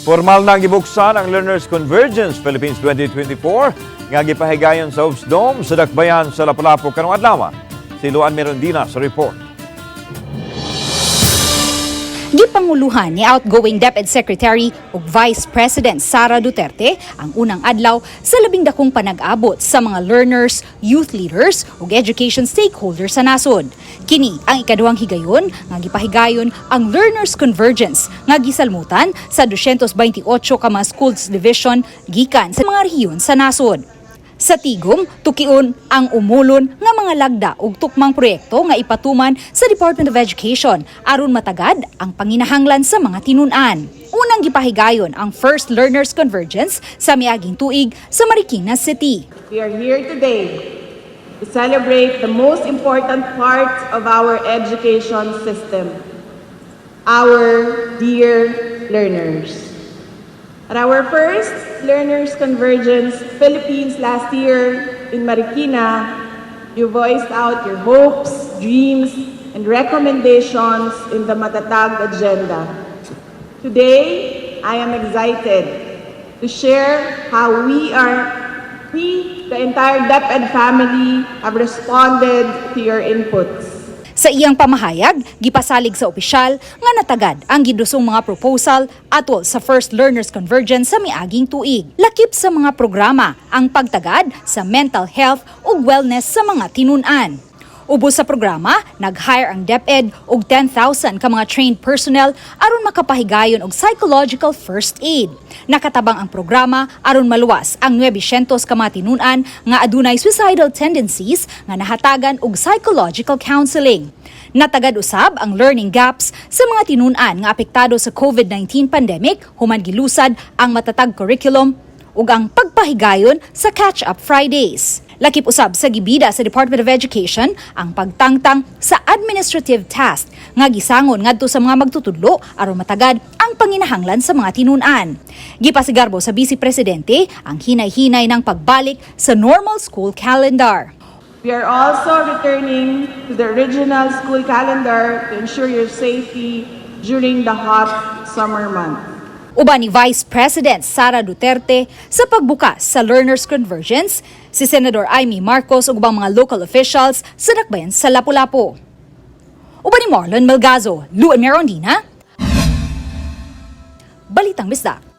Formal na gibuksan ang Learners Convergence Philippines 2024 nga gipahigayon sa Hopes Dome sa Dakbayan sa Lapu-Lapu karong adlaw. Si Luan Mirondina sa report. Gipanguluhan ni outgoing DepEd Secretary ug Vice President Sara Duterte ang unang adlaw sa labing dakong panag-abot sa mga learners, youth leaders ug education stakeholders sa nasod. Kini ang ikaduhang higayon nga gipahigayon ang Learners Convergence nga gisalmutan sa 228 ka mga schools division gikan sa mga rehiyon sa nasod. Sa tigom, tukion ang umulon nga mga lagda ug tukmang proyekto nga ipatuman sa Department of Education aron matagad ang panginahanglan sa mga tinun-an. Unang gipahigayon ang First Learners Convergence sa miaging tuig sa Marikina City. We are here today to celebrate the most important part of our education system, our dear learners. At our first Learners Convergence Philippines last year in Marikina, you voiced out your hopes, dreams, and recommendations in the Matatag Agenda. Today, I am excited to share how we, the entire DepEd family, have responded to your inputs. Sa iyang pamahayag, gipasalig sa opisyal nga natagad ang gidusong mga proposal atol sa First Learners Convergence sa miaging tuig. Lakip sa mga programa ang pagtagad sa mental health ug wellness sa mga tinun-an. Ubos sa programa, nag-hire ang DepEd og 10,000 ka mga trained personnel aron makapahigayon og psychological first aid. Nakatabang ang programa aron maluwas ang 900 ka mga tinun-an nga adunay suicidal tendencies nga nahatagan og psychological counseling. Natagad usab ang learning gaps sa mga tinun-an nga apektado sa COVID-19 pandemic human gilusad ang Matatag curriculum ug ang pagpahigayon sa Catch-up Fridays. Lakip usab sa gibida sa Department of Education ang pagtangtang sa administrative task nga gisangon ngadto sa mga magtutudlo aron matagad ang panginahanglan sa mga tinun-an. Gipasigarbo sa Vice Presidente ang hinay-hinay ng pagbalik sa normal school calendar. We are also returning to the original school calendar to ensure your safety during the hot summer months. Uban ni Vice President Sara Duterte sa pagbukas sa Learners Convergence, si Senador Imee Marcos ug ubang mga local officials sa Dakbayan sa Lapu-Lapu. Uban ni Marlon Melgazo, Luan Merondina, Balitang Bisdak.